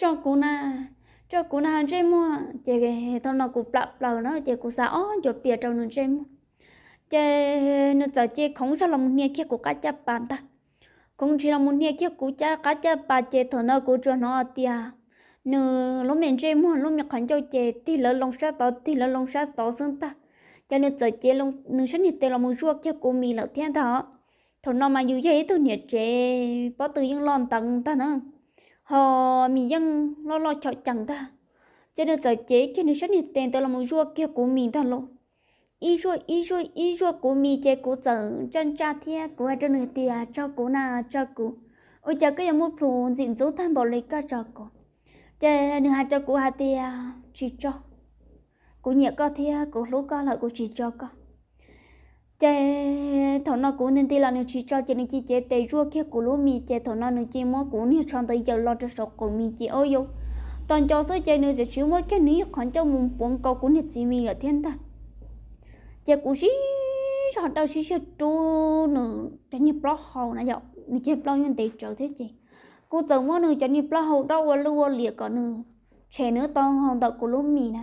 tso kuv na, tso kuv na ntsej muag. Ces thaum no kuv plam plaws na ces kuv xav ob ncuav pias rau nws ntsej muag. Ces nws txawm cia khoov zog los mus hnia kiag kuv qab caj pas ntag. Khoov ntshis los mus hnia kiag kuv qab caj pas ces thaum no kuv tsuas hnov tias nws lub me ntsej muag lub me qhov ncauj ces tig lawv loo sab tod tig lawv loo sab tod xwb ntag. Ces nws txawm cev nws sab niag tes los mus zuaj kiag kuv mis lawm thiab ntag. Thaum no mas yus yog ib tug niam tsev pob tw yeej loj nteev ntag na, ho mis yeej loj loj chom cees ntag. Ces nws txawm cev kiag nws sab niag tes ntawd los mus zuaj kiag kuv mis ntag lauj. Ib zuaj ib zuaj ib zuaj kuv mis ces kuv txawm ntsaj ntsaj thiab kuv hais rau nws tias tso kuv na, tso kuv, ua cas koj yuav muaj plhus ntxim ntxub tag npaum li koj tso kuv. Ces nws hais rau kuv hais tias tsis tso, kuv nyiam koj thiab kuv hlub koj lawm kuv tsis tso koj. Ces thaum no kuv nti nti los nws tsis tso ces nws cia cev tes zuaj kiag kuv lub mis ces thaum no nws cia muab kuv niag tsho ntawd yaws los rau saum qaum mis ces o yau, tos nco xwb ces nws txawm tsis muab kiag nws ib qhov ncauj mus puav nkaus kuv niag txiv mis lawm thiab ntag. Ces kuv sib zog dawj sib siab rub nws cov niag plaub hau na yom, nws cov plaub yeej ntev tsawv thiab ces kuv txawm muab nws cov niag plaub hau dob ua luj ua liam kom nws tshem nws taub hau ntawm kuv lub mis na.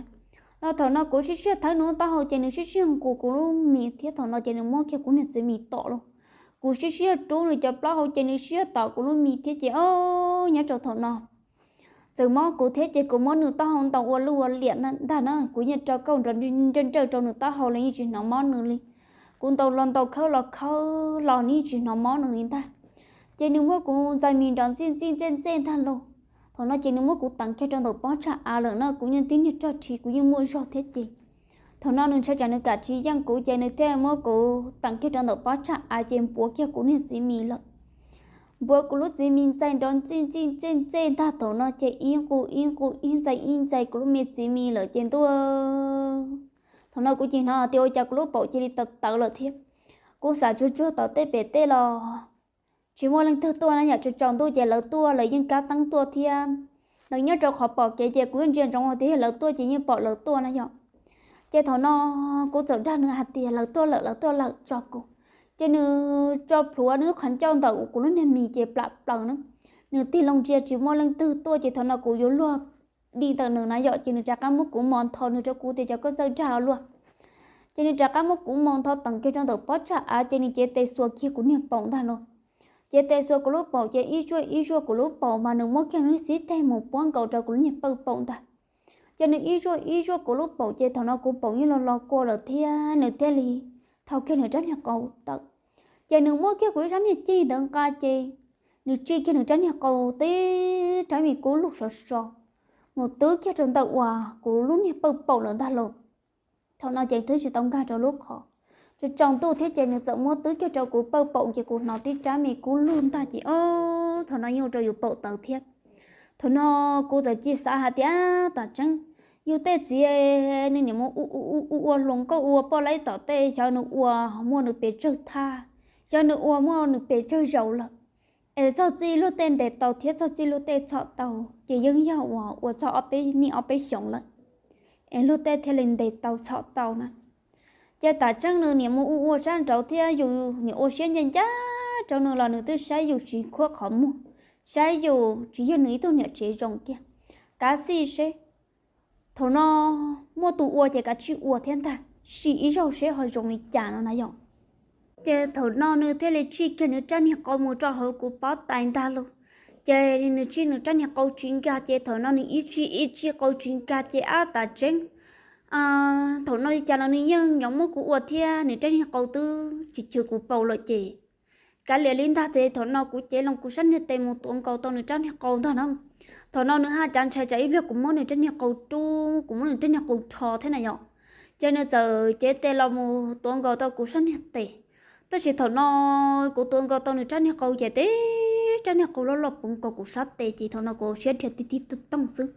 Los thaum no kuv sib siab thawb nws taub hau ces nws sib siab nqus kuv lub mis thiab thaum no ces nws muab kiag kuv niag txiv mis tom lauj. Kuv sib siab rub nws cov plaub hau ces nws sib siab tom kuv lub mis thiab ces o, nyob rau thaum no txawm mob kuv thiab ces kuv muab nws taub hau ntaus ua luj ua liam ntag na, kuv yeej rau kauj nrov nrawj nrawj rau nws taub hau los yeej tsis hnov mob nws li. Kuv ntaus los ntaus khawb los khawb los nws yeej tsis hnov mob nws li ntag. Ces nws muab kuv ntxais mis nrov ntxij ntxij ntxej ntxej ntag lauj. Thaum no ces nws muab kuv teem kiag rau ntawm pob tshaj av lawm na, kuv yeej tib niag rog rhi kuv yeej muaj zog thiab ces thaum no nws ntshai tsam nws kam tsis yeej kuv ces nws thiaj muab kuv teem kiag rau ntawm pob tshaj av ces npuav kiag kuv niag txiv mis lawm. Npuav kuv lub txiv mis ntxais nrov ntxij ntxij ntxej ntxej ntag thaum no ces ib nqus ib nqus ib ntxais ib ntxais kuv lub me txiv mis lawm ces ntuj, thaum no kuv cia hnov tias ua cas kuv lub paum cia li tawv tawv lawm thiab. Kuv xav tsuag tsuag tom tej pem tej los tsis muaj leej twg tuaj na yom, tsaus tsaus ntuj ces lawv tuaj lawv yeej kab teeb tuaj thiab. Lawv nyob rau qhov pom kev ces kuv yeej ntsia ntsoov tias yog lawv tuaj ces yeej pom lawv tuaj na yom. Ces thaum no kuv txawm dag nws hais tias lawv tuaj lawm lawv tuaj lawm tso kuv. Ces nws tso plhuav nws qhov ncauj ntawm kuv lub niag mis ces plam plaws na. Nws tig loo ntsia tsis muaj leej twg tuaj ces thaum no kuv yuav luag di ntawm nws na yom ces nws rov qab muab kuv mos ntho nws rau kuv tias cov koj txawj dag luaj. Ces nws rov qab muab kuv mos ntho teem kiag rau ntawm pob tshaj av ces nws cev tes xuas kiag kuv niag paum ntag lauj. Cev tes xuas kuv lub paum ces ib zuaj ib zuaj kuv lub paum mas nws muab kiag nws xib teg mus puab nkaus rau kuv lub niag pawj paum ntag. Ces nws ib zuaj ib zuaj kuv lub paum ces thaum no kuv paum yeej los los kua lawm thiab nws thiaj li thau kiag nws rab niag qau tawm. Ces nws muab kiag kuv ib sab niag ceg ntawd nqa ces nws tsij kiag nws rab niag qau tib rab me kub lug sov so mus twb kiag rau ntawm uas kuv lub niag pawj paum lawm ntag lauj. Thaum no ces twb tsis tau nkag rau lub qhov, tsaus tsaus ntuj thiab ces nws txawm muab twb kiag rau kuv pawj paum ces kuv hnov tib rab me kub lug ntag ces o, thaum no yeej ua rau yus paum tawv thiab. Thaum no kuv txawm cia xav hais tias tam tseeb yus tej txiv nws niam mus ua hluas nkauj ua poj laib tom tej xyov nws ua muaj nws pes tsawg thaj, xyov nws ua muaj nws pes tsawg zaus lawm. Es txog txij luag tej ntes tau thiab txog txij luag tej txhom tau ces yeej yog uas ua txog ob peb niaj ob peb xyoos lawm es luag tej thiaj li ntes tau txhom tau na. Ces tam tseeb nws niam mus ua ua sab nraud thiab yus niam ua siab ncaj ncaj rau nws los nws twb saib yus tsis khuab qhov muag, saib yus tsis yog nws ib tug niam tsev zoo kiag. Kav xij seb thaum no muaj tus ua ces kav tsij ua thiab ntag, sim ib zaug seb ho zoo li cas no na yom. Ces thaum no nws thiaj li tsij kiag nws rab niag qau mus rau hauv kuv pob tais ntag lauj. Ces nws tsij nws rab niag qau tsis nkag ces thaum no nws ib tsij ib tsij qau tsis nkag ces ab tas tseeb. Thaum no li cas los nws yeej nyob muab kuv ua thiab nws rab niag qau twb chwv chwv kuv paum lawm ces kav liam li ntag ces thaum no kuv cev loo kuv sab niag tes mus tuav nkaus tau nws rab niag qau ntag na. Thaum no nws haj cav ntshai tsam ib pliag kuv muab nws rab niag qau rub kuv muab nws rab niag qau rho thiab na yom. Ces nws txawm cev tes los mus tuav nkaus tau kuv sab niag tes. Tab sis thaum no kuv tuav nkaus tau nws rab niag qau ces tib rab niag qau loj loj puv nkaus kuv sab tes ces thaum no kuv siab dhia tig tig tooj tooj xwb.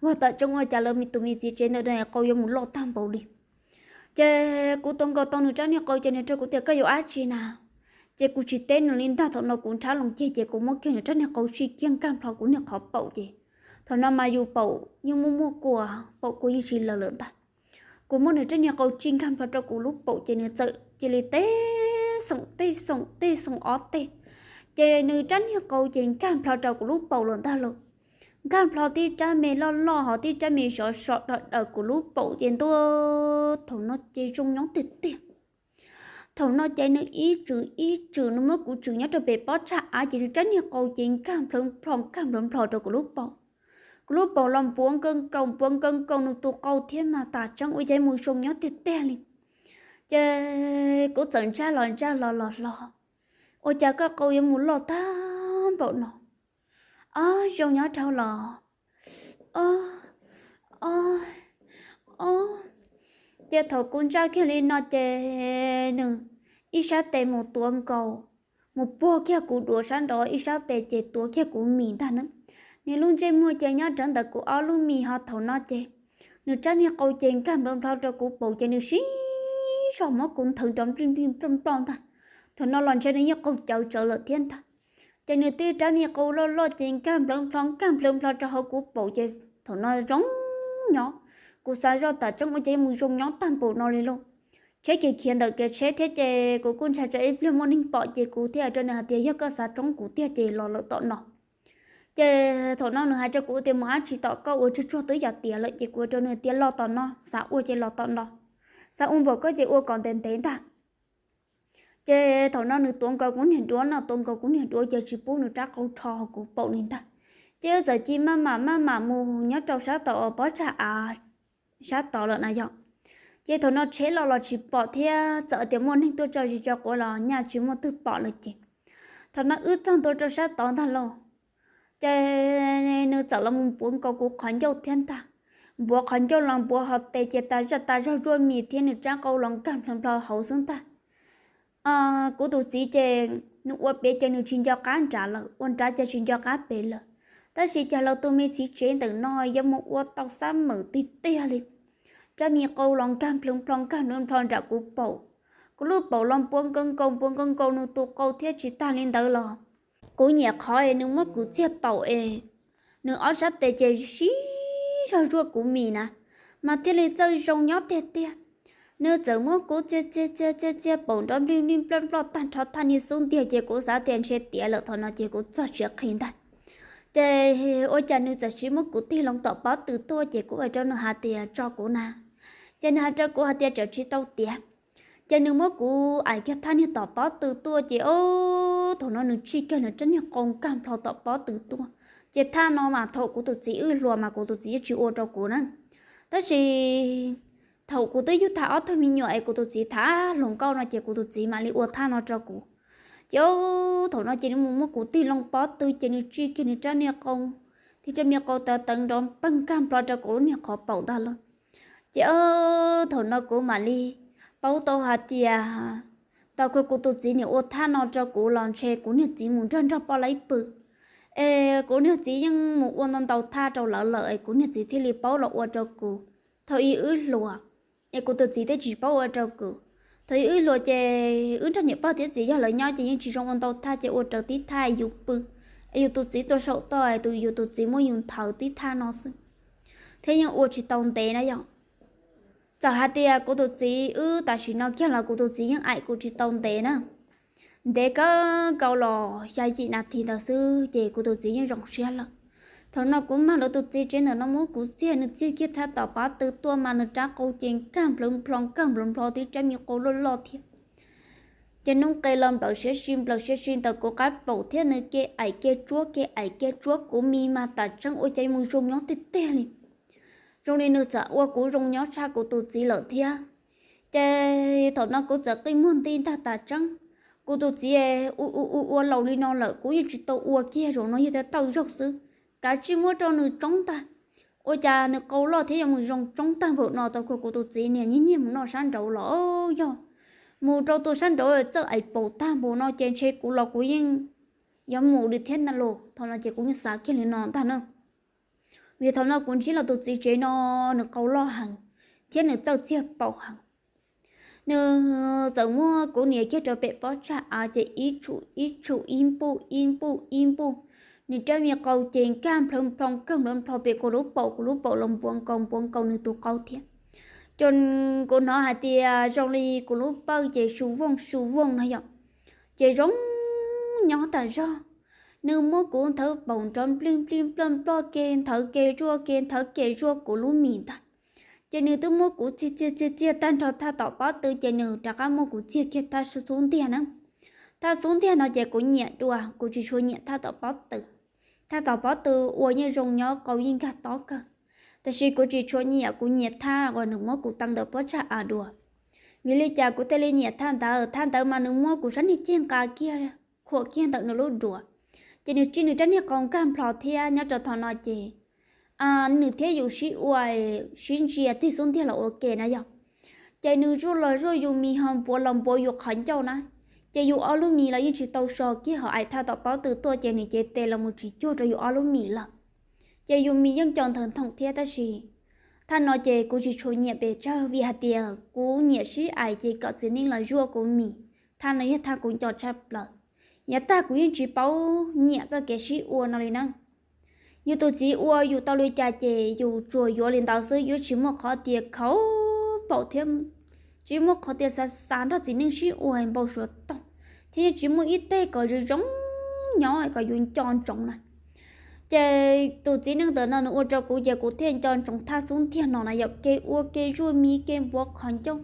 Ua tam tseeb ua cas lawv tus me txiv tsev ntawm qau yuav mus loj tag npaum li. Ces kuv tuav nkaus tau nws rab niag qau ces nws rau kuv tias koj yuav dab tsi na. Ces kuv tsis teb nws li ntag thaum no kuv nrhab loo ceg ces kuv muab kiag nws rab niag qau tsij kiag nkag nplho kuv niag qhov paum ces thaum no mas yus paum yeej muaj muaj kua, paum kua yeej tsis laws lawm ntag. Kuv muab nws rab niag qau tsij nkag nplho rau kuv lub paum ces nws txawm cia li teb xoom teb xoom teb xoom ob teg. Ces nws rab niag qau ces nkag nplho rau kuv lub paum lawm ntag lauj. nkag nplho tib rab me loj loj hos tib rab me sov so dawm kuv lub paum ces ntua, thaum no ces zoo nyob tiag tiag. Thaum no ces nws ib tswm ib tswm nws muab kuv tswm nyob rau pem pob txha av ces nws rab niag qau ces nkag nplho nkag nplho nplho rau kuv lub paum. Kuv lub paum los npuav nkaus nkaus npuav nkaus nkaus nws tus qau thiab mas tas tseeb ua cas mus zoo nyob tiag tiag li. Ces kuv txawm ntsaj los ntsaj los los hlo, ua cas koj qau yuav mus loj tag npaum no? Ob zoo nyob dhau los. Ces thaum kuv ntsaj kiag li no ces nws ib sab tes mus tuav nkaus, mus puag kiag kuv duav sab nraud, ib sab tes ces tuav kiag kuv mis ntag na. Nws lub ntsej muag ces nyob rawv ntawm kuv ob lub mis hos thaum no ces nws rab niag qau ces nkag nplho nplho rau kuv paum ces nws sib zog muab kuv nthawv nrov nplij nplij nploj nploj ntag. Thaum no los ntshe nws yeej qaug cawv tsawv lawm thiab ntag. Ces nws tib rab me qau loj loj ces nkag nplho nplho nkag nplho nplho rau hauv kuv paum ces thaum no zoo nyob. Kuv xav zoj tas tseeb ua cas mus zoo nyob tag npaum no li lauj. Tsheb ces khiav ntawm kev tsheb thiab ces kuv kuj ntshai tsam ib pliag muaj neeg pom ces kuv thiaj hais rau nws hais tias yog koj xav tsoob kuv tiag ces los lawm tom no. Ces thaum no nws hais rau kuv tias mus dab tsi tom koj ua tsuag tsuag twb yam tiav lawm ces kuv hais rau nws tias los tom no, xav ua ces los tom no, xav ua npaum koj ces ua kom ntev ntev ntag. Ces thaum no nws tuav nkaus kuv niag duav no, tuav nkaus kuv niag duav ces tsis pub nws rab qau rho kuv paum li ntag. Ces txawm cia maj mam maj mam mus nyob rau sab tom pob txha av sab tod lawm na yog. Ces thaum no tsheb los los tsis pom thiab txawm tias muaj neeg tuaj tso zis tso quav los nyaj tsis muaj twg pom lawm ces thaum no wb txog ntua rau sab tod ntag lauj. Ces nws txawm los mus npuav nkaus kuv qhov ncauj thiab ntag. Npuav qhov ncauj los npuav hos tes ces tas zaj tas zog zuaj mis thiab nws rab qau los nkag nplho nplho hauv xwb ntag. Kuv tus txiv ces nws ua pem ces nws tsis nco qab nrad lawm, ua nrad ces tsis nco qab pem lawm. Tab sis cas los tus me txiv tsev ntawm no yuav mus ua tau xab mawm tiag tiag li. Rab me qau los nkag nplho nplho nkag nplho nplho nram kuv paum. Kuv lub paum los npuav nkaus nkaus npuav nkaus nkaus nws tus qau thiab tsis tag li ntawd los kuv nyiam qhov es nws muab kuv txiag paum es nws ob sab tes ces sib zog zuaj kuv mis na, mas thiaj li txawj zoo nyob tiag tiag. Nws txawm muab kuv txiag txiag txiag txiag txiag paum nrov nplij nplij nploj nploj tag nrho thaj niag xub ntiag ces kuv xav tias ntshe tiav lawm thaum no ces kuv txog tsis qhi ntag. Ces ua cas nws txawm sis muab kuv tig loo tom pob tw tuaj ces kuv hais rau nws hais tias tso kuv na. Ces nws hais rau kuv hais tias tseem tsis tau tiav. Ces nws muab kuv aim kiag thaj niag tom pob tw tuaj ces o, thaum no nws tsij kiag nws rab niag qau nkag nplho tom pob tw tuaj. Ces thaj no mas thaum kuv tus txiv wb hluas mas kuv tus txiv yeej tsis ua rau kuv na. Tab sis thaum kuv twb yug tag ob tug me nyuam es kuv tus txiv tham hluas nkauj no ces kuv tus txiv mam li ua thaj no rau kuv. Ces o, thaum no ces nws mus muab kuv tig loo pob tw ces nws tsij kiag nws rab niag qau, tig rab niag qau tawv tawv nrov pawg nkag nplho rau kuv lub niag qhov paum ntag lauj. Ces o, thaum no kuv mam li paub tau hais tias tau kuv tus txiv niam ua thaj no rau kuv los ntshe kuv niag txiv mus nrog nrog poj laib pw es kuv niag txiv yeej mus ua ntau ntau thaj rau lawv lawm es kuv niag txiv thiaj li paub los ua rau kuv. Thaum ub wb hluas es kuv tus txiv thiaj tsis paub ua rau kuv. Thaum ub wb hluas ces wb nrog niam pog thiab txiv yog lawv nyob ces yeej tsis zoo ua ntau thaj ces ua raws tib thaj yus pw es yus tus txiv tuaj saum toj es yus tus txiv muab yus nthawv tib thaj no xwb thiab yeej ua tsis tau ntev na yom. Txawm hais tias kuv tus txiv wb tam sim no kiag los kuv tus txiv yeej aim kuv tsis tau ntev na. Ntev kawg nkaus los xya yim nas this ntawd xwb ces kuv tus txiv yeej zoo siab lawm. Thaum no kuv mag lawv tus txiv tsev ntawm no muab kuv txiag, nws txiag kiag thaj tom pob tw tuaj mas nws rab qau ces nkag nplhov nplho nkag nplhov nplho tib rab me qau loj loj thiab. Ces noob qes los nplawm siab si nplawm siab si ntawm kuv qab paum thiab nws ke aim ke tsuab ke aim ke tsuab kuv mis mas tas tseeb ua cas mus zoo nyob tiag tiag li. Zoo li nws txawm ua kuv zoo nyob tshaj kuv tus txiv lawm thiab. Ces thaum no kuv txawm qij muag nti ntag tas tseeb. Kuv tus txiv u u u ua laus li no lawm kuv yeej tsis tau ua kiag, zaum no yog thiaj tawj zaug xwb, kav tsij muab rau nws tsoob ntag. Ua cas nws qau loj thiab yuav mus zoo tsoob tag npaum no, tau kuv tus txiv niag nyiag nyiag mus noj sab nraud los yog mus rau tus sab nraud txawj aim paum tag npaum no ces ntshe kuv los kuv yeej yuav mus li thiab ntag lauj. Thaum no ces kuv yeej xav kiag li no ntag na. Vim thaum no kuv ntsib los tus txiv tsev no nws qau loj heev thiab nws txawj txiag paum heev. Nws txawm muab kuv nias kiag rau pem pob tsag av ces ib tshum ib tshum ib npuj ib npuj ib npuj, nws rab me qau ces nkag nplhov nplho nkag nplhov nplho pem kuv lub paum, kuv lub paum los npuav nkaus npuav nkaus nws tus qau thiab. Ces kuv hnov hais tias zoo li kuv lub pawj ces su vooj su vooj no yom, ces zoo nyob tas zog. Nws muab kuv nthawv paum nrov nplij nplij nploj nploj ke nthawv ke zuaj ke nthawv ke zuaj kuv lub mis ntag. Ces nws twb muab kuv txiag txiag txiag txiag tag nrho thaj tom pob tw ces nws rov qab muab kuv txiag kiag thaj xub ntiag na. Thaj xub ntiag no ces kuv nyiam dua, kuv tsis tshua nyiam thaj tom pob tw. Thaj tom pob tw ua yeej zoo nyob qau yeej nkag tob kawg, tab sis kuv tsis tshua nyiam, kuv nyiam thaj uas nws muab kuv tee ntawm pob tsag av dua. Vim li cas kuv thiaj li nyiam thaj ntawd? Thaj ntawd mas nws muab kuv sab niag ceg nqa kiag, khuam kiag ntawm nws lub duav, ces nws tsij nws rab niag qau nkag nplho thiab. Nyob rau thaum no ces nws thiab yus sib ua, sib ntsia tig xub ntiag los ua ke na yog. Ces nws zuaj los zuaj yus mis ho npuav los npuav yus qhov ncauj na. Ces yus ob lub mis los yeej tsis tau so kiag, ho aim thaj tom pob tw tuaj ces nws cev tes los mus tsis cuag rau yus ob lub mis lawm. Ces yus mis yeej co nthawv nthoom thiab, tab sis thaj no ces kuv tsis tshua nyiam pes tsawg vim hais tias kuv nyiam sib aim ces kom txiv neej los zuaj kuv mis. Thaj no yog thaj kuv nco tshaj plaws. Yav tag kuv yeej tsis paub nyiam txoj kev sib ua no li na. Yus tus txiv ua yus tau li cas ces yus tsuas yuav li ntawd xwb, yuav tsis muaj qhov tias khav paum thiab tsis muaj qhov tias xav xav nrog txiv neej sib ua npau suav toog, thiab yeej tsis muaj ib teg kom zoo zoo nyob kom yus nco ntsoov na. Ces tus txiv neej ntawm no nws ua rau kuv ces kuv thiaj nco ntsoov thaj xub ntiag no na yom, kev ua kev zuaj mis kev npuav qhov ncauj,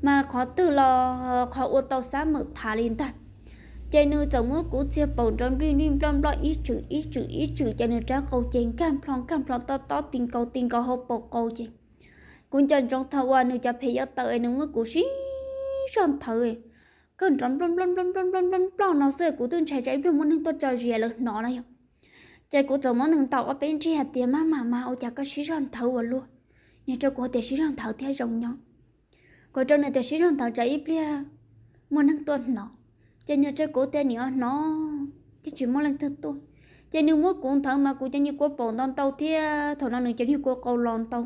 mas qhov twg los qhov ua tau xab mem thav li ntag. Ces nws txawm muab kuv txiag paum nrov nplij nplij nploj nploj ib tswm ib tswm ib tswm ces nws rab qau ces nkag nplho nkag nplho tob tob ti nkaus ti nkaus hauv paus qau ces kuv nco ntsoov thaum uas nws cov phem yuav tawm es nws muab kuv sib zog nthawv, kawg nrov nploj nploj nploj nploj nploj nploj no xwb kuv twb ntshai tsam ib pliag muaj neeg tuaj tso zis lawv hnov na yom. Ces kuv txawm muab nws ntaus ob peb nrig hais tias, Maj mam mas ua cas koj sib zog nthawv ua luaj? Nws rau kuv tias, Sib zog nthawv thiab zoo nyob. Kuv rau nws tias, Sib zog nthawv tsam ib pliag muaj neeg tuaj hnov. Ces nws rau kuv tias, Nim no hnov thiab tsis muaj leej twg tuaj. Ces nws muab kuv nthawv mas kuv cov niag kua paum ntau ntau thiab thaum no nws cov niag kua qau los ntau.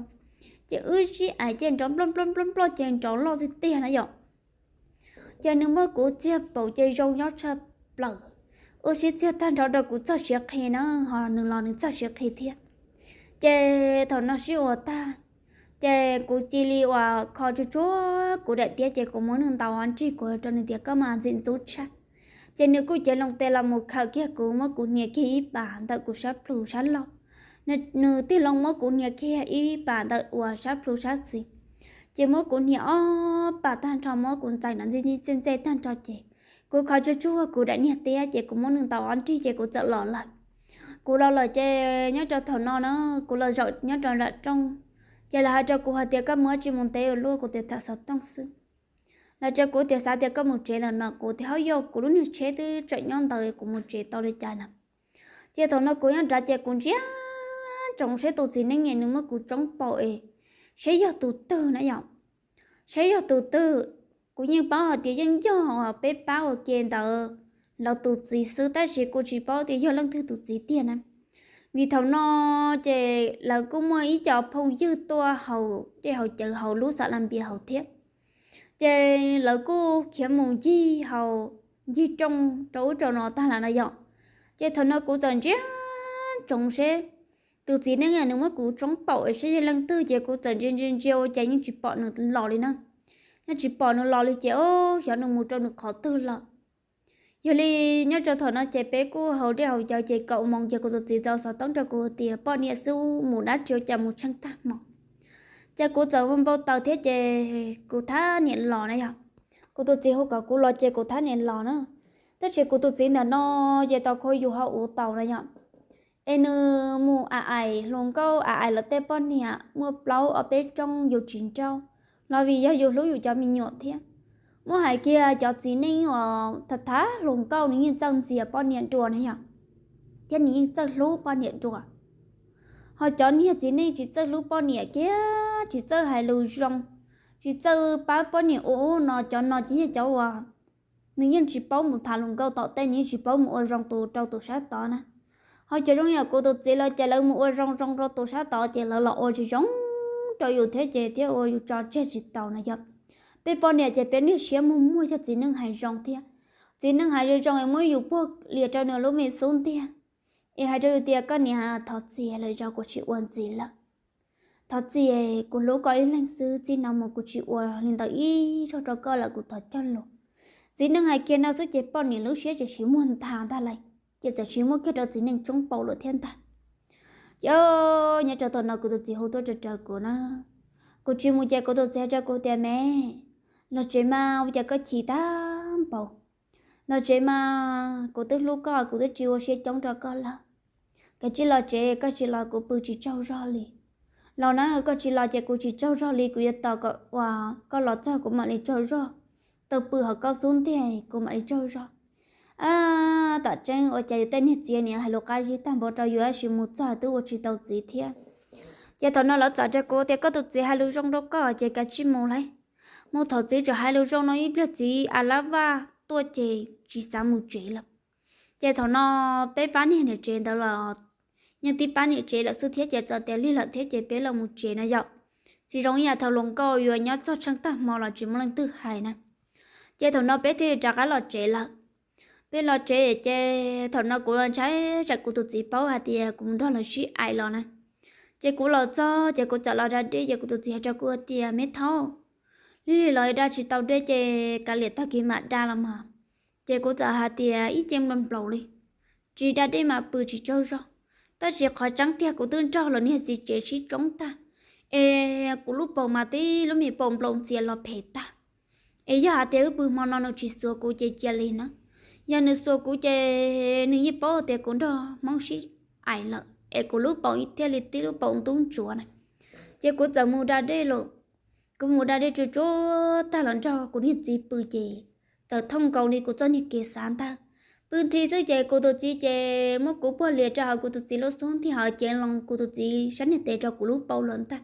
Ces wb sib aim ces nrov nploj nploj nploj nploj ces nrov loj tiag tiag na yom. Ces nws muab kuv txiag paum ces zoo nyob tshaj plaws. Wb sib txiag tag nrho rau kuv txog siav qhi na, ho nws los nws txog siav qhi thiab. Ces thaum no sib ua tag, ces kuv cia li uas kho tsuag tsuag kuv daim tiab ces kuv muab nws ntaus ob nrig, kuv rau nws tias, Koj mas ntxim ntxub tshaj. Ces nws kuj cev loo tes los mus khawm kiag kuv, muab kuv hnia kiag ib pas ntawm kuv sab plhu sab laug. Nws tig loo muab kuv hnia kiag ib pas ntawm uas sab plhu sab xis. Ces muab kuv hnia ob pas tag nrho, muab kuv ntxais no ntxij ntxij ntxej ntxej tag nrho ces kuv kho tsuag tsuag kuv daim niag tiab ces kuv muab nws ntaus ob nrig ces kuv txawm los lawm. Kuv los lawm ces nyob rau thaum no na, kuv los zaum nyob rau nram rooj. Ces lawv hais rau kuv hais tias, Koj mus ua tsi mus ntev ua luaj? Kuv tias, Tham xov tooj xwb. Lawv rau kuv tias, Xav tias koj mus tsev lawm no. Kuv tias, Hauj yog kuv lub niag tsheb twb tseem nyob ntawd, kuv mus tsev tau li cas na? Ces thaum no kuv nyob nrad ces kuv ntsia ntsoov seb tus txiv neej nws muab kuv tsoob paum es seb yog tus twg na yom. Seb yog tus twg. Kuv yeej paub hais tias yeej yog peb pab ua ke ntawd lawv tus txiv xwb, tab sis kuv tsis paub tias yog leej twg tus txiv tiag na. Vim thaum no ces lawv kuj muaj ib co phooj ywg tuaj haus dej haus cawv hauv lub xav las npias hauv thiab. Ces lawv kuj khiav mus ncig haus, ncig rooj rau ub rau no tag lawm no yom. Ces thaum no kuv txawm ntsia ntsoov seb tus txiv neej nws muab kuv tsoob paum es seb yog leej twg, ces kuv txawm ntsia ntsia ntsia ua cas yeej tsis pom nws los li na. Yeej tsis pom nws los li ces, o, xyov nws mus rau nws qhov twg lawm. Yog li nyob rau thaum no ces peb kuj haus dej haus cawv ces kaum moos ces kuv tus txiv txawm xov tooj rau kuv tias, Poj niam xub mus dab tsi ua cas mus tsheej tag hmo? Ces kuv txawm npau taws thiab ces kuv thab niam los na yom. Kuv tus txiv hu kom kuv los ces kuv thab niam los na. Tab sis kuv tus txiv ntawm no ces tau khuv yus ho ua tau na yom. Es nws mus a aim hluas nkauj a aim los tej poj niam muaj plaub ob peb rooj yus tsis nrauj, los vim yog yus hlub yus cov me nyuam thiab. Muab hais kiag cov txiv neej uas tham tham hluas nkauj nws yeej txawj ntxias poj niam dua na yom, thiab nws yeej txawj hlub poj niam dua. Ho cov niag txiv neej tsis txawj hlub poj niam kiag, tsis txawj hais lus zoo, tsis txawj pab poj niam ua ub no, cov no ces yog cov uas nws yeej tsis paub mus tham hluas nkauj tom tej, nws yeej tsis paub mus ua zoo tus rau tus sab tod na. Ho cov zoo yam kuv tus txiv lawv ces lawv mus ua zoo zoo rau tus sab tod ces lawv los ua tsis zoo rau yus thiab ces thiaj ua yus tso tseg tsis tau na yom. Peb poj niam ces peb niag siab muag muag yog txiv neej hais zoo thiab. Txiv neej hais zoo zoo es muab yus puag lias rau nws lub me xub ntiag, es hais rau yus tias, Koj niam, thov txim, lwm zaus kuv tsis ua ntxiv lawm. Thov txim, kuv hlub koj ib leeg xwb, txij no mus kuv tsis ua li ntawd ib zaug rau koj lawm, kuv thov cog lus. Txiv neej hais kiag no xwb ces poj niam lub siab ces siv muag ntag ntag lawm. ces txawm sis muab kiag rau txiv neej tsoob paum lawm thiab ntag. Ces nyob rau thaum no kuv tus txiv hu tuaj raws kuv na, kuv tsis mus ces kuv tus txiv hais rau kuv tias, Me, los tsev mas, ua cas koj chim tag npaum? Los tsev mas, kuv twb hlub koj, kuv twb tsis ua siab coob rau koj lawm. Kav tsij los tsev, koj tsis los kuv pw tsis tsaug zog li. Los na, koj tsis los ces kuv tsis tsaug zog li, kuv yuav tos kom uas koj los txog kuv mam li tsaug zog. Tau pw hauv koj xub ntiag kuv mam li tsaug zog. Ab, tam tseeb ua cas yus tej niag txiv niam hais lus qab zib tag npaum rau yus, tab sis mus txog twb ua tsis tau txiv thiab. Ces thaum no lawv txawm rau kuv tias, Koj tus txiv hais lus zoo rau koj ces kav tsij mus lauj. Mus thaum txiv tseem hais lus zoo no ib pliag txiv a lab vaj tuaj ces tsis xav mus tsev lawm. Ces thaum no peb pab niag niam tsev ntawd los yeej tib pab niam tsev lawm xwb thiab, ces txawm tias lig lawm thiab ces peb los mus tsev no yom. Tsis zoo ib yam thaum hluas nkauj yuav nyob txog tsheej tag hmo los tsis muaj leej twg hais na. Ces thaum no peb thiaj li rov qab los tsev lawm. Peb los tsev ces thaum no kuv ntshai tsam kuv tus txiv paub hais tias kuv mus nrog lawv sib aim los na. Ces kuv los txog ces kuv txawm los da dej ces kuv tus txiv hais rau kuv tias, Me thaub, lig los da tsis tau dej ces kav liam tag kis mam da los mas. Ces kuv txawm hais tias, Ib ce npau nplaum li, tsis da dej mas pw tsis tsaug zog. Tab sis qhov tseeb tiag kuv twb nrog lawv niag txiv tsev sib tsoob tag, es kuv lub paum mas tib lub me paum npau ntxias los phem tag. Es yog hais tias wb pw hmo no nws tsis xuas kuv ces cia li na. Yog nws xuas kuv ces nws yeej paub tias kuv nrog Hmoob sib aim lawm es kuv lub paum thiaj li tib lub paum ntub ntsuav na. Ces kuv txawm mus da dej lawm. Kuv mus da dej tsuj tsuav tag los nrog kuv niag txiv pw ces txawm thooj nkaus li kuv txoj niag kev xav ntag. Pw nthi xwb ces kuv tus txiv ces muab kuv puag lias rau hauv kuv tus txiv lub xub ntiag hauv ces los kuv tus txiv sab niag tes rau kuv lub paum lawm ntag.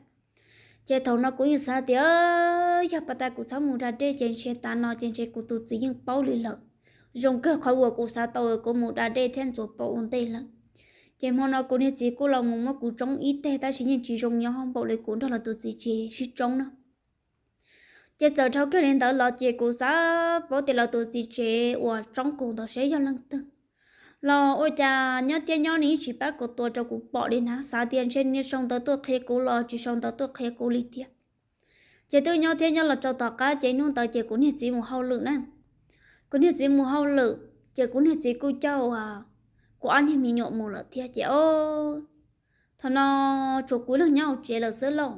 Ces thaum no kuv yeej xav tias yog pas tas kuv txhob mus da dej ces ntshe tas no ces ntshe kuv tus txiv yeej paub li lawm. Zoo kawg qhov uas kuv xav tau kuv mus da dej thiab ntxuav paum ua ntej lawm. Ces hmo no kuv niag txiv kuj los mus muab kuv tsoob ib teg tab sis yeej tsis zoo nyob npaum li kuv nrog lawv tus txiv tsev sib tsoob na. Ces txawm dhau kiag li ntawd los ces kuv xav paub tias lawv tus txiv tsev uas tsoob kuv ntawd seb yog leej twg. Los ua cas nyob thiab nyob nws yeej tsis pab kuv tua rau kuv pom li na, xav tias ntshe nws sau ntawv tuaj qhia kuv los tsis sau ntawv tuaj qhia kuv li thiab. Ces twb nyob thiab nyob los rau tom qab ces hnub ntawd ces kuv niag txiv mus hauj lwm na. Kuv niag txiv mus hauj lwm ces kuv niag txiv kuj coj uas kuv ob niag me nyuam mus lawm thiab ces o, thaum no tshuav kuv leeg nyob hauv tsev lawm xwb lauj.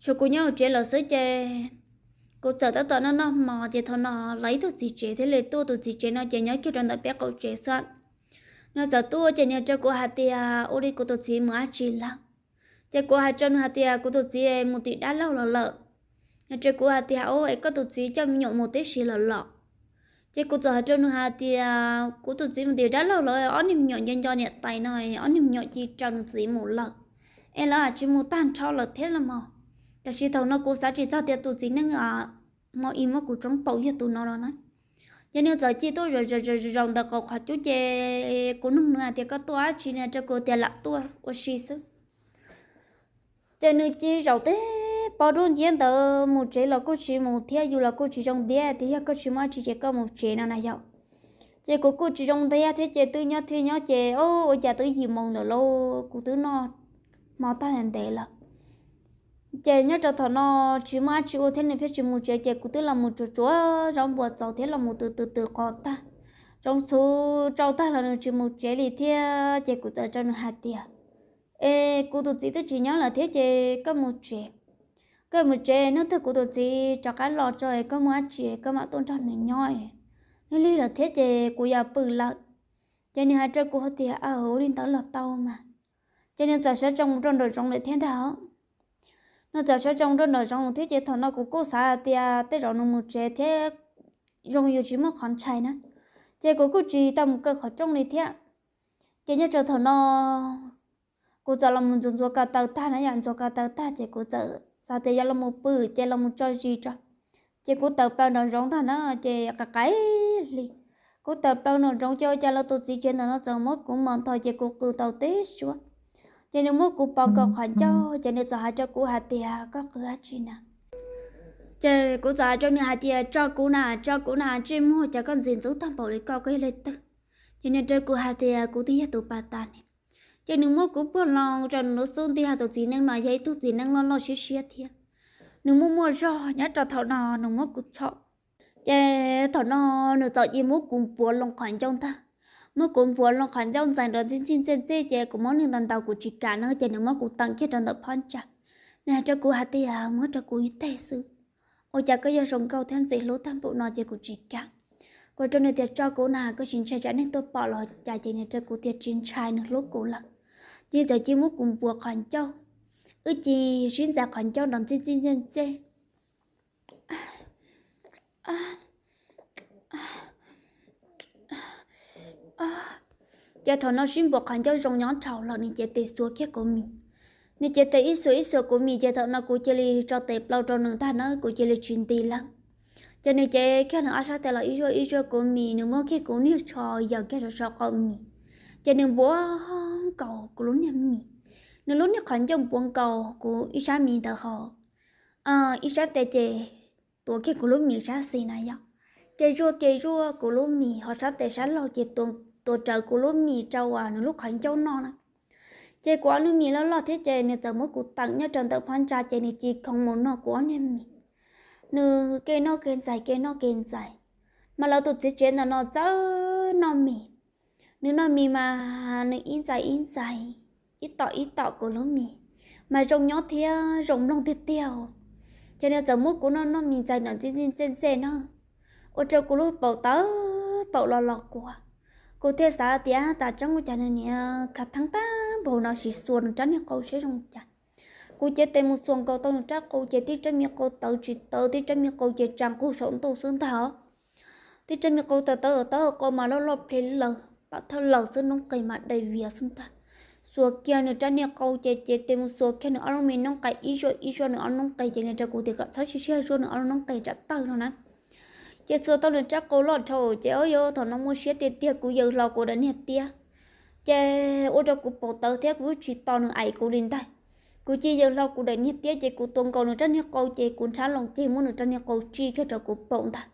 Tshuav kuv nyob hauv tsev lawm xwb ces kuv txawm tab tom noj noj hmo ces thaum no los ib tug txiv tsev thiaj li tuaj, tus txiv tsev no ces nyob kiag rau ntawm peb qaum tsev xwb. Nws txawm tuaj ces nws rau kuv hais tias ua li kuv tus txiv mus dab tsi lawm. Ces kuv hais rau nws hais tias kuv tus txiv mus tim dab laug los lawm. Nws rau kuv hais tias o, es koj tus txiv coj me nyuam mus tib si lawm los? Ces kuv txawm hais rau nws hais tias kuv tus txiv mus tim dab laug lawm, ob niag me nyuam nco nco niam tais no, ob niag me nyuam cia li raws nws txiv mus lawm, es lawv tsis mus tag nrho lawm thiab los mas. Tab sis thaum no kuv xav tsis txog tias tus txiv neej hmo ib muab kuv tsoob paum yog tus no los na. Ces nws txawm cia li tuaj zaum zaum ntawm qhov cub ces kuv nug nws hais tias koj tuaj dab tsi, nws rau kuv tias lam tuaj ua si xwb. Ces nws cia li zaum teb pob dub nciab ntawd mus tsev los kuj tsis mus thiab, yus los kuj tsis zoo ntiab tias yog koj tsis muaj dab tsi ces koj mus tsev no na yom. Ces kuv kuj tsis zoo ntiab thiab ces twb nyob thiab nyob ces o, ua cas twb yim moos lawm lauj, kuv twb noj hmo tag ntev lawm. Ces nyob rau thaum no tsis muaj dab tsi ua thiab nws pheej tsis mus tsev ces kuv twb los mus tsuav tsuav zaub npua txaus thiab los mus tws tws tws qos tag, tsoov txhuv tsau tag los nws tsis mus tsev li thiab ces kuv txawm rau nws hais tias es kuv tus txiv twb tsis nyob lawm thiab ces koj mus tsev. Koj mus tsev, hnub twg kuv tus txiv rov qab los tso es koj muaj dab tsi koj mam tuaj nrog nws nyob. Lig lig lawm thiab ces kuv yuav pw lawm. Ces nws hais rau kuv hais tias ua li ntawd los tau mas. Ces nws txawm sawv tsees mus rau nraum zoov lawm thiab ntag. Nws txawm sawv tsees mus rau nraum zoov thiab ces thaum no kuv kuj xav tias tej zaum nws mus tsev thiab zoo yus tsis muaj qhov ntshai na. Ces kuv kuj tsis tau mus kaw qhov rooj li thiab. Ces nyob rau thaum no kuv txawm los mus ntxuav ntxuav ko taw tag na yom, ntxuav ko taw tag ces kuv txawm xav tias yog los mus pw ces los mus tso zis tso. Ces kuv tawm plaws nraum zoov ntag na, ces qais qais hli. Kuv tawm plaws nraum zoov ces ua cas lawv tus txiv tsev ntawm no txawm muab kuv mos ntho ces kuv qw tau tib suab. Ces nws muab kuv pov kom qhov ncauj ces nws txawm hais rau kuv hais tias koj qw dab tsi na? Ces kuv txawm hais rau nws hais tias tso kuv na, tso kuv na, ntsej muag cas koj ntxim ntxub tag npaum li koj, koj yog leej twg? Ces nws rau kuv hais tias kuv twb yog tus pas tas ne. Ces nws muab kuv puag loo rau nws lub xub ntiag, tus txiv neej no yog ib tug txiv neej loj loj siab siab thiab. Nws muaj muaj zog, nyob rau thaum no nws muab kuv txhom. Ces thaum no nws txawm cia muab kuv puav loo qhov ncauj ntag. muab kuv npuav loo qhov ncauj ntxais nrov ntxij ntxij ntxej ntxej ces kuv muab nws ntaus ntaus kuv tsis kam no ces nws muab kuv teem kiag rau ntawm phab ntsa. Nws hais rau kuv hais tias, muab rau kuv ib teg xwb, ua cas koj yog zoo nkauj thiab ntxim hlub tag npaum no ces kuv tsis kam. Kuv hais rau nws tias, tso kuv na, koj tsis ntshai tsam neeg tuaj pom los cas? Ces nws rau kuv tias tsis ntshai, nws hlub kuv lawm. Ces txawm cia muab kuv npuav qhov ncauj, wb cia sib ntxais qhov ncauj nrov ntxij ntxij ntxej ntxej. Ces thaum no sib npuav qhov ncauj zoo nyob dhau lawm, nws cev tes xuas kiag kuv mis. Nws cev tes ib xuas ib xuas kuv mis ces thaum no kuv cia li tso tes plaws rau nws ntag na, kuv cia li tsis nti lawm. Ces nws cev kiag nws ob sab tes los ib zuaj ib zuaj kuv mis, nws muab kiag kuv niag tsho yaws kiag rau saum qau mis. Ces nws npuav nkaus kuv lub niag mis, nws lub niag qhov ncauj npuav nkaus kuv ib sab mis ntawd hos ib sab tes ces tuav kiag kuv lub mis sab xis na yom. Ces zuaj ces zuaj kuv lub mis hos sab tes sab laug ces tuav rawv kuv lub mis rau uas nws lub qhov ncauj noj na. Ces kuv ob lub mis loj loj thiab ces nws txawm muab kuv teem nyob rau ntawm phab ntsa ces nws cia khoov mus noj kuv ob niag mis. Nws kev noj kev ntxais kev noj kev ntxais, mas lawv tus txiv tsev ntawm no txawj noj mis. Nws noj mis mas nws ib ntxais ib ntxais, ib tom ib tom kuv lub mis, mas zoo nyob thiab zoo mloog tiag tiag. Ces nws txawm muab kuv noj noj mis ntxais nrov ntxij ntxej ntxej na, ua rau kuv lub paum tawv paum los los kua. Kuv thiaj xav tias tas tseeb ua cas nws niam khav theeb tag npaum no, sim xuas nws rab niag qau seb zoo cas. Kuv cev tes mus xuas nkaus tau nws rab qau ces tib rab me qau tawv tsis tawv, tib rab me qau ces tsa nqug saum ntuj xwb ntag os. Tib rab me qau tawv tawv tawv, qau mas loj loj ple laws pam thawj laws xwb, noob qes mas dai vias xwb ntag. Xuas kiag nws rab niag qau ces cev tes mus xuas kiag nws ob lub me noob qes ib zuaj ib zuaj nws ob lub noob qes ces nws rau kuv tias kom txhob siv siab zuaj nws ob lub noob qes tsam tawg no na. Ces xuas tau nws rab qau loj dhau ces ua rau thaum no muaj siab tiag tiag, kuv yaws hlo kuv daim niag tiab. Ces ua rau kuv paum tawv thiab kuv tsis tos nws aim kuv li ntag. Kuv cia yaws hlo kuv daim niag tiab ces kuv tua nkaus nws rab niag qau ces kuv ntshab loo ceg muab nws rab niag qau tsij kiag rau kuv paum ntag.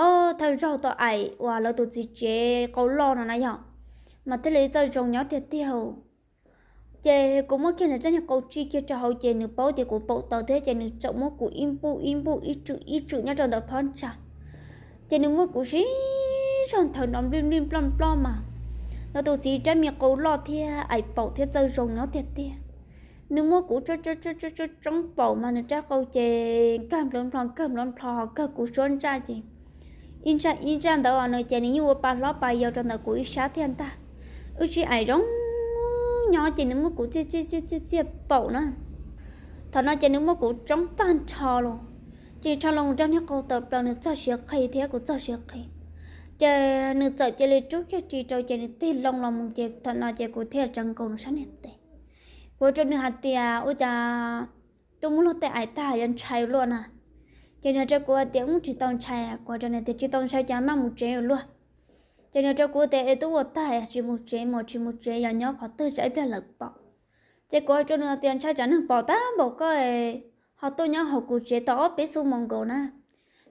Ob thawj zaug tau aim uas lawv tus txiv tsev qau loj no na yog, mas thiaj li txawj zoo nyob tiag tiag. Ces kuv muab kiag nws rab niag qau tsij kiag rau hauv ces nws paub tias kuv paum tawv thiab ces nws txawm muab kuv ib npuj ib npuj ib tswm ib tswm nyob rau ntawm phab ntsa. Ces nws muab kuv sib zog nthawv nrov nplij nplij nploj nploj mas lawv tus txiv rab me qau loj thiab aim paum thiab txawj zoo nyob tiag tiag. Nws muab kuv tsoob tsoob paum mas nws rab qau ces nkag nplov nplho nkag nplov nplho ho kawg kuv suab ntsaj ces ib ntsaj ib ntsaj ntawd no ces nws yeej ua pa hlob pa yau rau ntawm kuv ib sab thiab ntag. Wb sib aim zoo nyob ces nws muab kuv txiaj txiaj txiaj txiaj paum na. Thaum no ces nws muab kuv tsoob tag nrho los, ces rho loo rab niag qau tawm plaws, nws txog siav qhi thiab kuv txog siav qhi. Ces nws txawm cia li rub kiag ris rau ces nws tig loo los mus ces thaum no ces kuv thiaj tsawv nkaus nws sab niag tes. Kuv hais rau nws hais tias ua cas tuaj muaj luag tej aim tag yuav ntshai luaj na. Ces nws hais rau kuv hais tias ub tsis tau ntshai. Kuv hais rau nws tias tsis tau ntshai ces maj mus tsev ua luaj. Ces nws hais rau kuv tias es twb ua tag tsis mus tsev mas tsis mus tsev yog nyob qhov twg tsam ib pliag lawv pom. Ces kuv hais rau nws tias ntshai tsam neeg pom tag npaum koj ho tuaj nyob hauv kuv tsev tau ob peb xuab moos nkaus na.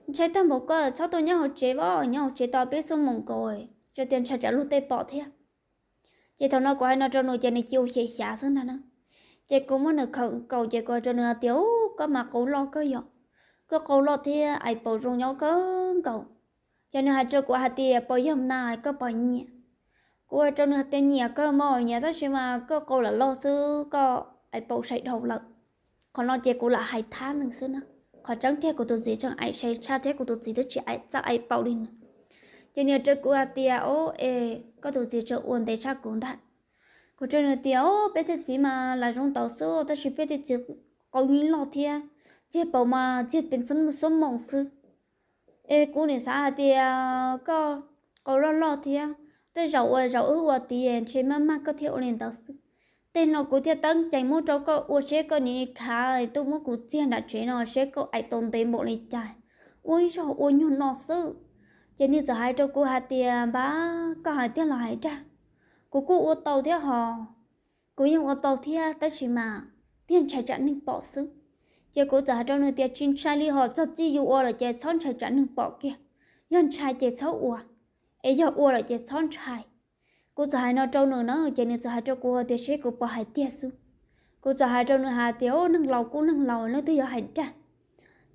Ntshai tag npaum koj txhob tuaj nyob hauv tsev, nyob hauv tsev tau peb xuab moos nkaus, tsis tias ntshai tsam luag tej pom thiab. Ces thaum no kuv hais no rau nws ces nws cia ua xyem xyav xwb ntag na. Ces kuv muab nws khawm nkaus ces kuv hais rau nws hais tias ub koj mas qau loj kawg yom, koj qau loj thiab aim paum zoo nyob kawg nkaus. Ces nws hais rau kuv hais tias puas yog na, koj puas nyiam? Kuv hais rau nws hais tias nyiam kawg mas nyiam tab sis mas koj qau lam loj xwb koj aim paum sai dhau lawm. Qhov no ces kuv lam hais thab nws xwb na. Qhov tseeb tiag kuv tus txiv tseem aim sai tshaj thiab kuv tus txiv twb tsis aim txawj aim paum li nws. Ces nws rau kuv hais tias o, es koj tus txiv tseem ua ntev tshaj kuv ntag. Kuv rau nws tias o, peb tej txiv mas lam zoo ntawd xwb tab sis peb tej txiv qau yeej loj thiab, txiag paum mas txiag pes xuab moos xwb. Es kuv nim xav hais tias koj qau loj loj thiab, tej zaum ua zaum wb ua tid ntshe maj maj koj thiaj ua li ntawd xwb. Tej no kuv thiaj teeb ceev muab rau koj ua seb koj nim khav tuaj muab kuv txiag nram tsev no seb koj aim tau ntev npaum li cas, ua ib zaug ua nyuag no xwb. Ces nws txawm hais rau kuv hais tias npab, koj hais tiag los hais dag? Kuv kuj ua tau thiab hos, kuv yeej ua tau thiab tab sis mas thiaj ntshai tsam neeg pom xwb. Ces kuv txawm hais rau nws tias tsis ntshai li hos, txog txij yus ua lawm ces txhob ntshai tsam neeg pom kiag, yog ntshai ces txhob ua, es yog ua lawm ces txhob ntshai. Kuv txawm hais no rau nws na ces nws txawm hais rau kuv tias seb kuv puas hais tiag xwb. Kuv txawm hais rau nws hais tias o, neeg laus kuj neeg laus, leej twg yuav hais dag?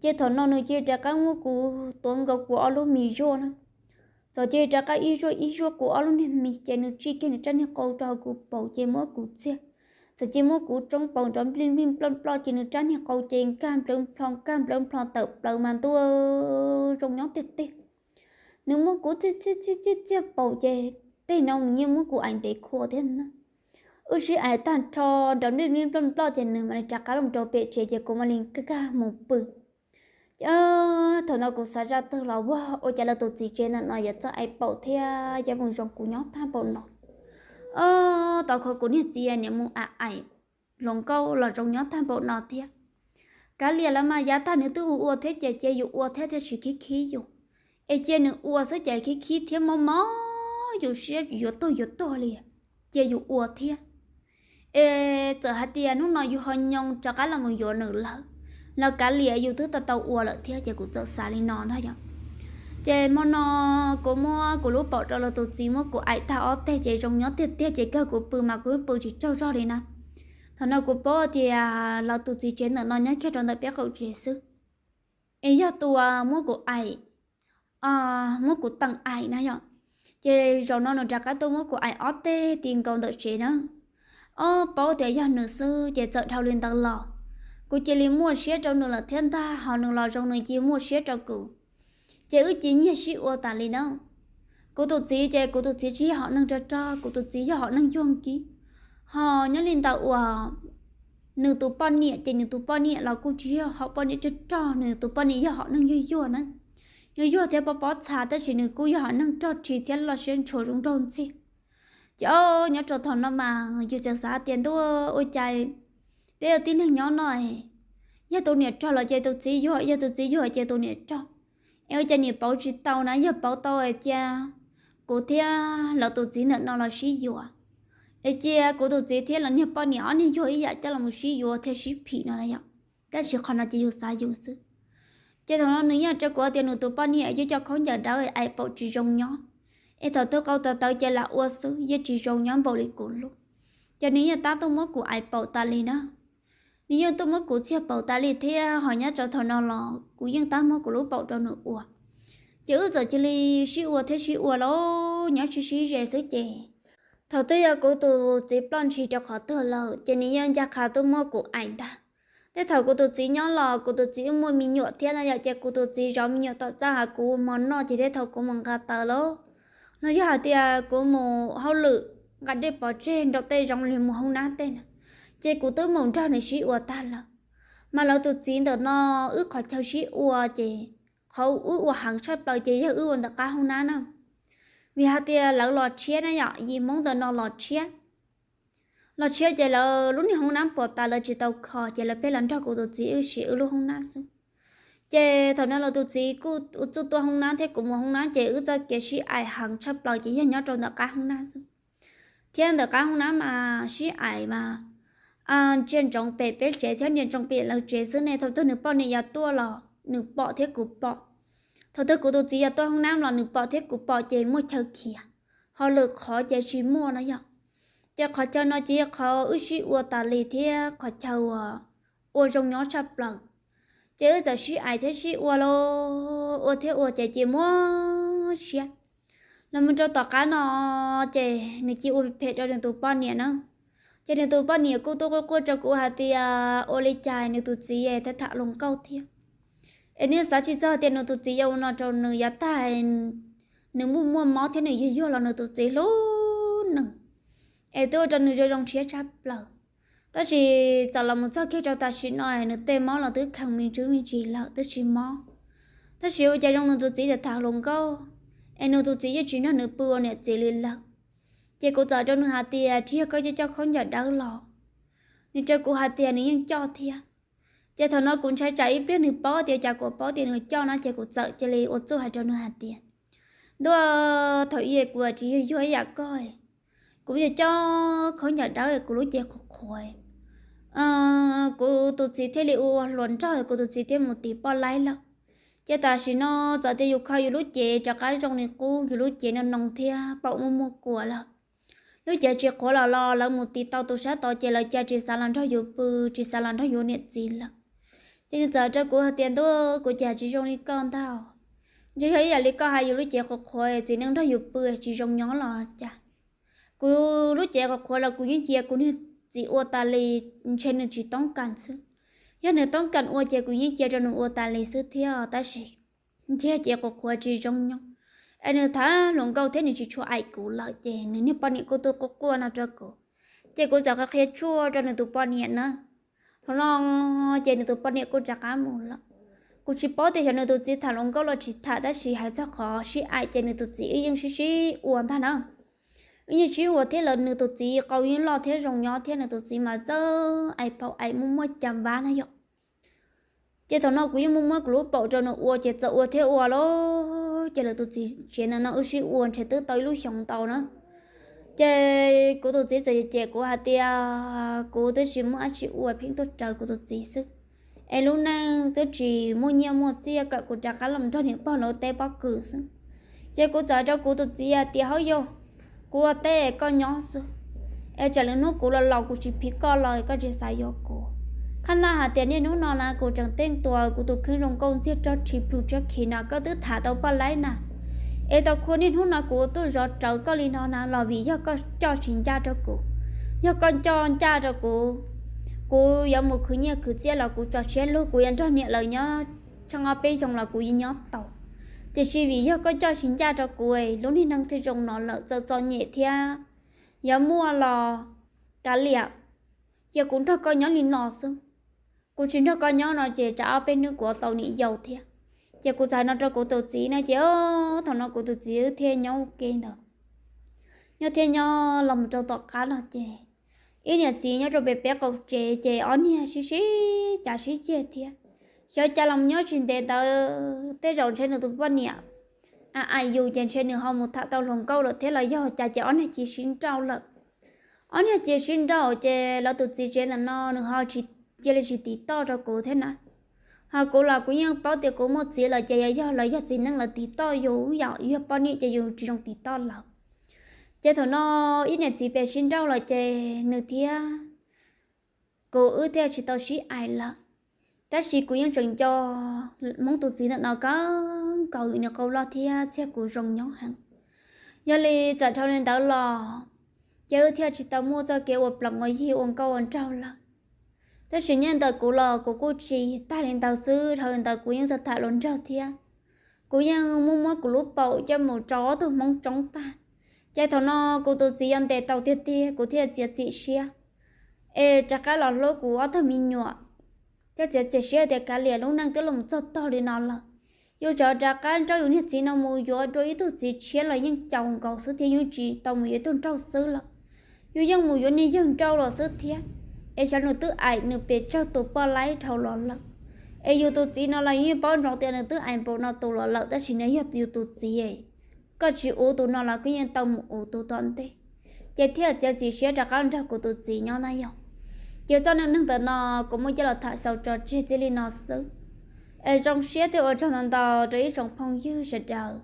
Ces thaum no nws cia li rov qab muab kuv tuav nkaus kuv ob lub mis zuaj na. Txawm cia li rov qab ib zuaj ib zuaj kuv ob lub niag mis ces nws tsij kiag nws rab niag qau rau kuv paum ces muab kuv txiag. Txawm cia li muab kuv tsoob paum nrov nplij nplij nploj nploj ces nws rab niag qau ces nkag nplawv nplho nkag nplawv nplho tawm plaws mas ntuj, zoo nyob tiag tiag. Nws muab kuv txiag txiag txiag txiag paum ces tej no nws yeej muab kuv aim ntev khuav thiab na. Wb sib aim tag nrho nrov nplij nplij nploj nploj ces nws mam li rov qab los rau pem tsev ces kuv mam li nkag mus pw. Thaum no kuv xav zaj twg los ua, ua cas lawv tus txiv tsev ntawm no yuav txawj aim paum thiab yuav mus zoo kuv nyob tag npaum no. Tau kho kuv niag txiv niam mus aim hluas nkauj los zoo nyob tag npaum no thiab. Kav liam lawv mas yav tag nws twb ua ua thiab ces cia yus ua thiab thiaj tsis khib khib yus. Es cia nws ua xwb ces khib khib thiab mob mob yus siab yuav tuag yuav tuag li, cia yus ua thiab. Es txawm hais tias hnub no yus ho nyoo rov qab los mus yuav nws lawm los kav liam yus twb tau tau ua lawm thiab ces kuv txawm xav li no ntag yom. Ces hmo no kuv muab kuv lub paum rau lawv tus txiv muab kuv aim tag ob teg ces zoo nyob tiag tiag ces kawg kuv pw mas kuv pw tsis tsaug zog li na. Thaum no kuv paub tias lawv tus txiv tsev ntawm no nyob kiag rau ntawm peb qaum tsev xwb. Es yog tus muab kuv aim, muab kuv teem aim na yom, ces zaum no nws rov qab tuaj muab kuv aim ob teg ti nkaus ntawm tsev na. Ob paub tias yog nws xwb ces txawm dhau li ntawd los kuv cia li muaj siab rau nws lawm thiab ntag, ho nws los zoo nws cia muaj siab rau kuv. Ces wb cia nyiag sib ua tas li na. Kuv tus txiv ces kuv tus txiv tsis yog hom neeg rog rog, kuv tus txiv yog hom neeg yuag nkib. Ho nyob li ntawd uas nws tus poj niam ces nws tus poj niam los kuj tsis yog hom poj niam rog rog, nws tus poj niam yog hom neeg yuag yuag na. Yuag yuag thiab pob pob txha tab sis nws kuj yog hom neeg rog rhi thiab loj siab ntshua zoo nraug ntxiag. Ces o, nyob rau thaum no mas yus txawm xav tias ntuj ua cas peb ua tib neeg nyob no, yog tus niam rog los ces tus txiv yuag, yog tus txiv yuag ces tus niam rog. Es ua cas niam pauv tsis tau na, yog pauv tau cia kuv thiab lawv tus txiv ntawm no los sib yuav, es cia kuv tus txiv thiab lawv niag poj niam ob niag yuag ib yam coj los sib yuav thiab sib phim no na yom. Tab sis qhov no ces yus xav yus xwb. Ces thaum no nws yeej rau kuv tias nws tus poj niam yeej coj khaub ncaws dawb aim paum tsis zoo nyob, es thaum twg qau tawv tawv ces lam ua xwb yeej tsis zoo nyob npaum li kuv lub. Ces nws yeej tab tuaj muab kuv aim paum tas li na. Nws yeej tuaj muab kuv txiag paum tas li thiab ho nyob rau thaum no los kuv yeej tab muab kuv lub paum rau nws ua. Ces wb txawm cia li sib ua thiab sib ua los nyob sib sib ze xwb ces thaum twg yog kuv tus txiv ploj ntshis rau qhov twg lawm ces nws yeej ncaj qha tuaj muab kuv aim ntag. Tej thaum kuv tus txiv nyob los kuv tus txiv wb muaj me nyuam thiab no yom, ces kuv tus txiv zov me nyuam tom txaj hos kuv ua mov noj ces tej thaum kuv mus nqa taws los, los yog hais tias kuv mus hauj lwm nqa dej pov tseg nrog tej zoo li mus hoob nab tej na, ces kuv twb mus nrog nws sib ua tag lawm. Mas lawv tus txiv ntawm no wb qhov chaw sib ua ces qhov wb ua heev tshaj plaws ces yog wb ua ntawm qab hoob nab na. Vim hais tias lawv los tshiab na yom, yim Hmoob ntawm no los tshiab. Los tshiab ces lawv lub niag hoob nab pom tas lawv tsis tau kho ces lawv pheej los nrog kuv tus txiv wb siv wb lub hoob nab xwb. Ces thaum no lawv tus txiv kuj ua txuj tuaj hoob nab thiab kuv mus hoob nab ces wb txoj kev sib aim heev tshaj plaws ces yog nyob rau ntawm qab hoob nab xwb. Thiab ntawm qab hoob nab mas sib aim mas ntsia ntsoov pem peb tsev thiab ntsia ntsoov pem lawv tsev xwb ne. Thaum twg nws poj niam yuav tuaj los nws pom thiab kuv pom. Thaum twg kuv tus txiv yuav tuaj hoob nab los nws pom thiab kuv pom ces muaj chaw khiav, ho lwm qhov ces tsis muaj no yog. Ces qhov chaw no ces yog qhov wb sib ua tas li thiab qhov chaw uas ua zoo nyob tshaj plaws. Ces wb txawm sib aim thiab sib ua los ua thiab ua ces cia muab siab los mus rau tom qab no ces nws cia ua phem rau nws tus poj niam na. Ces nws tus poj niam kuj tuaj quaj quaj rau kuv hais tias ua li cas nws tus txiv thiaj tham hluas nkauj thiab. Es nws xav tsis txog tias nws tus txiv yuav ua no rau nws yav tag, nws muaj muaj mob thiab nws yuag yuag los nws tus txiv hlub nws, es twb ua rau nws zoo zoo siab tshaj plaws. Tab sis txawm los mus txog kiag rau tam sim no nws tej mob los twb kheev me ntsis me ntsis lawm twb tsis mob. Tab sis ua cas zoo nws tus txiv tham tham hluas nkauj, es nws tus txiv yeej tsis nrog nws pw ua niam txiv li lawm. Ces kuv txawm rau nws hais tias tsis yog koj coj coj khaub ncaws dawb los? Nws rau kuv hais tias nws yeej coj thiab. Ces thaum no kuv ntshai tsam ib pliag nws paub tias cas kuv paub tias nws coj no ces kuv txawm cia li ua txuj hais rau nws hais tias ntuj, thaum ub kuv tsis yuag yuag ib yam koj, kuv yuav coj khaub ncaws dawb kuv lub cev qhuav qhuav, kuv tus txiv thiaj li ua hluas nraug kuv tus txiv thiaj mus tiv poj laib lawm. Ces tam sim no txawm tias yus kho yus lub cev rov qab zoo li qub, yus lub cev no noo thiab paum muaj muaj kua lawm. Lub cev tsis qhuav los los lawv mus tiv tau tus sab tod ces lawv cia tsis xav los nrog yus pw, tsis xav los nrog yus niam txiv lawm. Ces nws txawm rau kuv hais tias ntuj, kuv cas tsis zoo li koj ntag. Ntshe yog ib yam li koj hais, yus lub cev qhuav qhuav, txiv neej nrog yus pw tsis zoo nyob los cas? Kuv lub cev qhuav qhuav los kuv yeej cia kuv niag txiv ua tas li, ntshe nws tsis toob kas xwb. Yog nws toob kas ua ces kuv yeej cia rau nws ua tas li xwb thiab, tab sis ntshe cev qhuav qhuav tsis zoo nyob, es nws tham hluas nkauj thiab nws tsis tshua aim kuv lawm ces nws niag poj niam kuj tuaj quaj quaj no rau kuv, ces kuv txawm qhia qhia tshuaj rau nws tus poj niam na. Thaum no ces nws tus poj niam kuj rov qab mus lawm. Kuv tsis paub tias xyov nws tus txiv tham hluas nkauj los tsis tham, tab sis hais txog qhov sib aim ces nws tus txiv wb yeej sib sib ua ntag na. Wb yeej sib ua thiab lawm, nws tus txiv qau yeej loj thiab zoo nyob thiab, nws tus txiv mas txawj aim phaum aim muaj muaj cas vab na yom. Ces thaum no kuv yeej muab muab kuv lub paum rau nws ua, ces txawm ua thiab ua lawm, ces lawv tus txiv tsev ntawm no wb sib ua ntshe twb tau ib lub xyoos ntau na. Ces kuv tus txiv txawm cem kuv hais tias kuv twb tsis muaj dab tsi ua, pheej tuaj raws kuv tus txiv xwb, es lub neej twb tsis muaj nyiaj muaj txiaj kom kuv rov qab los nrog niam pog lawv teb pob kws xwb. Ces kuv txawm hais rau kuv tus txiv hais tias, Hauj yau, kuv ua teb koj nyob xwb, es tsam lwm hnub kuv los laus kuv tsis phiv koj los koj tsis xav yuav kuv. Qhab naj hais tias niaj hnub no na kuv tseem teej tua kuv tus kheej zoo nkauj ntxiag rog tshis plug tshiab khiv no koj twb tham tau poj laib na, es tau khua niaj hnub no kuv tuaj zov rawv koj li no na los vim yog koj coj tsis ncaj rau kuv. Yog koj coj ncaj rau kuv, kuv yuav mus khwv nyiaj khwv txiaj los kuv tso siab lug, kuv yuav nrog niam lawv nyob tsheej ob peb xyoos los kuv yeej nyob tau. Tiam sis vim yog koj coj tsis ncaj rau kuv, lub niag neej thiaj zoo no lawm, txom txom nyem thiab yuav muaj los kav liam, cia kuv nrog koj nyob li no xwb. Kuv tsis nrog koj nyob no ces tsam ob peb hnub kuv tau niam yau thiab. Ces kuv txawm hais no rau kuv tus txiv na, ces thaum no kuv tus txiv wb thiaj nyob ua ke ntawd, nyob thiab nyob los mus rau tom qab no ces ib niam txiv nyob rau pem peb qaum tsev ces ob niag sib sib cav sib ceg thiab. Xyov cas los nyob tsis ntev ntawd tej zaum ntshe nws tus poj niam aim yus ces ntshe nws ho mus tham tau hluas nkauj lawm thiab los yog cas ces ob niag cia sib nrauj lawm. Ob niag cia sib nrauj ces lawv tus txiv tsev ntawm no nws ho tsis, cia li tsis tiv toj rau kuv thiab na. Ho kuv los kuv yeej paub tias kuv muaj txiv lawm ces yog lawv yog txiv neej lawv tiv toj yus, yam yus yog poj niam ces yus tsis zoo tiv toj lawv. Ces thaum no ib niam txiv pem sib nrauj lawm ces nws thiab kuv wb thiaj tsis tau sib aim lawm. Tab sis kuv yeej tseem nco Hmoob tus txiv ntawm no kawg nkaus, nws qau loj thiab txiag kuv zoo nyob heev. Yog li txawm dhau li ntawd los ces wb thiaj tsis tau muaj txoj kev ua ploos ua yig ua nkauj ua nraug lawm. Tab sis nyob ntawm kuv los kuv kuj tsis tag li ntawd xwb, dhau li ntawd kuv yeej txawj tham hluas nraug thiab. Kuv yeej muab muab kuv lub paum coj mus rau ob tug Hmoob tsoob tag. Ces thaum no kuv tus txiv yuav ntes tau tiag tiag kuv thiaj txiav txim siab es rov qab los hlub kuv ob tug me nyuam, thiaj txiav txim siab tias kav liam, lub neej twb los txog tog li no lawm, yus tseem rov qab nrauj yus niag txiv no mus yuav dua ib tug txiv tshiab los yeej caum nkaus xwb thiab, yus tsis tau mus yuav ib tug nraug xwb lawm, yus yeej mus yuav niag yawg nraug los xwb thiab. Es xyov nws twb aim nws pes tsawg tus poj laib dhau los lawm. Es yus tus txiv no los yeej paub ntsoov tias nws twb aim npaum no tus los lawm, tab sis nws yog yus tus txiv, koj tsis uv tus no los koj yeej tau mus uv tus tom ntej. Ces thiaj txiav txim siab rov qab nrog kuv tus txiv nyob na yog. Ces txoj neej neeg ntawm no kuv muab coj los tham xaus tso tseg txij li no xwb. Es zoo siab thiab ua tsaug ntau ntau rau ib tsoom phooj ywg sawv daws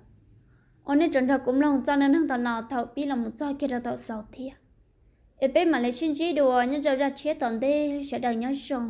uas nej tseem nrog kuv mloog txoj neej neeg ntawm no thaum pib los mus txog kiag rau thaum xaus thiab. Es peb mam li sib ntsib dua nyob rau zaj tshiab tom ntej, sawv daws nyob zoo.